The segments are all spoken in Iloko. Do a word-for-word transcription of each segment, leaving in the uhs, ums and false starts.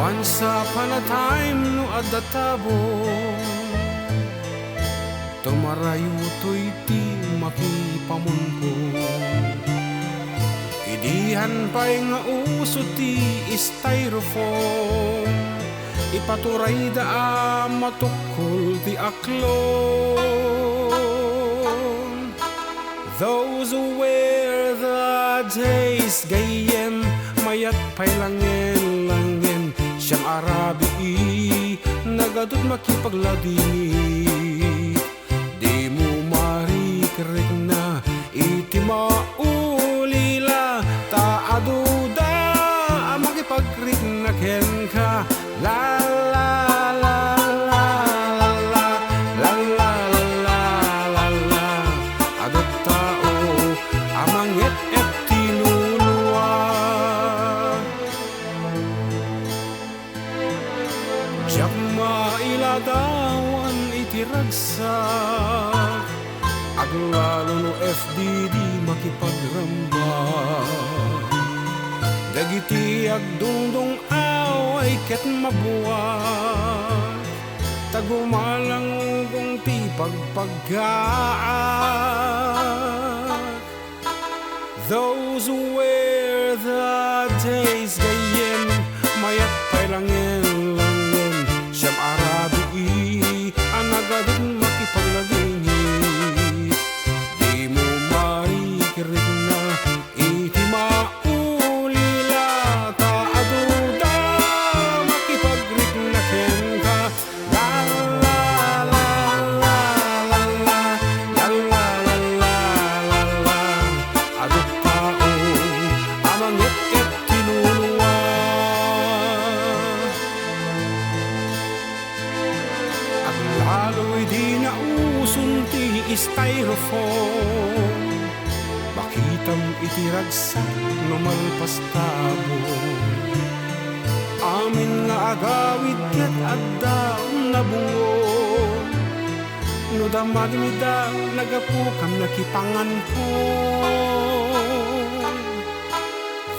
Once upon a time no adda tabon, tumarayo toy ti makipamunpon. Idi han pay nga uso ti styrofoam, ipaturayda a matukkol ti aklon. Those were the days, gayyem, mayat pay langen-langen, siam a rabii, nagadut makipagladingit. Dimo marikrikna iti maulila, ta aduda a makipagrikna kenka. La, la, la, la, la, la, la, la, la, la, la, la. Adu tao a manget-et ti nulua. Diak mailadawan iti ragsak, aglalo no F D D makipagrambak. Dagiti agdungdung-away ket mabuak, ta gumalangugong ti pagpaggaak. Those were the days, gayyem, mayat pay langen-langen, siam a rabii a nagadut makipagladingit. Dimo marikrikna iti maulila, ta aduda makipagrikna kenka. La, la, la, la, la, la. Adu tao a manget-et ti nulua. Aglalo idi nauson ti styrofoam, makitam iti ragsak no malpas tabon. Amin nga agawid ket adda nabungon. No damagim ida, nagapukam nakipangankon.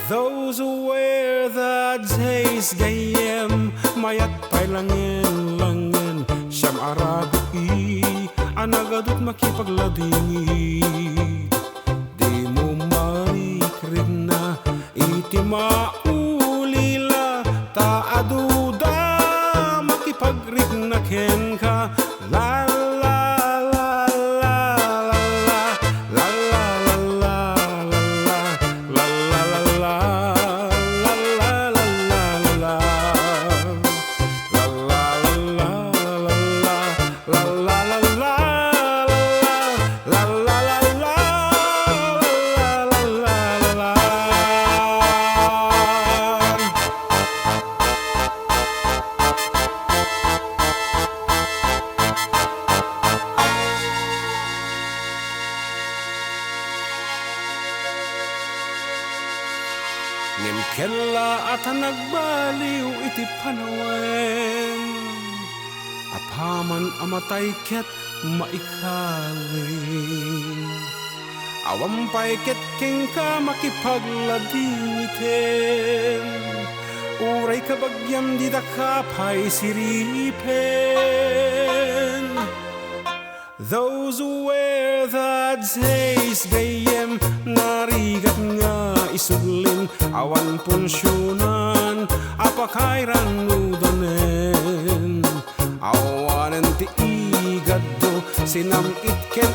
Those were the days, gayyem, mayat pay langen-langen, siam a rabii a nagadut makipagladingit. Dimo marikrikna iti maulila, ta aduda makipagrikna kenka. La, la, la, la, la. Ngem ket la a ta nagbaliw iti panawen, apaman a matay ket maikalin. Awan pay ket kenka makipagladingiten, uray kabagiam didaka pay siripen. Those were the days, gayyem, narigat nga isublin, awan punsionan a pakairannudanen. Awanen ti igatdo, sinam-it ken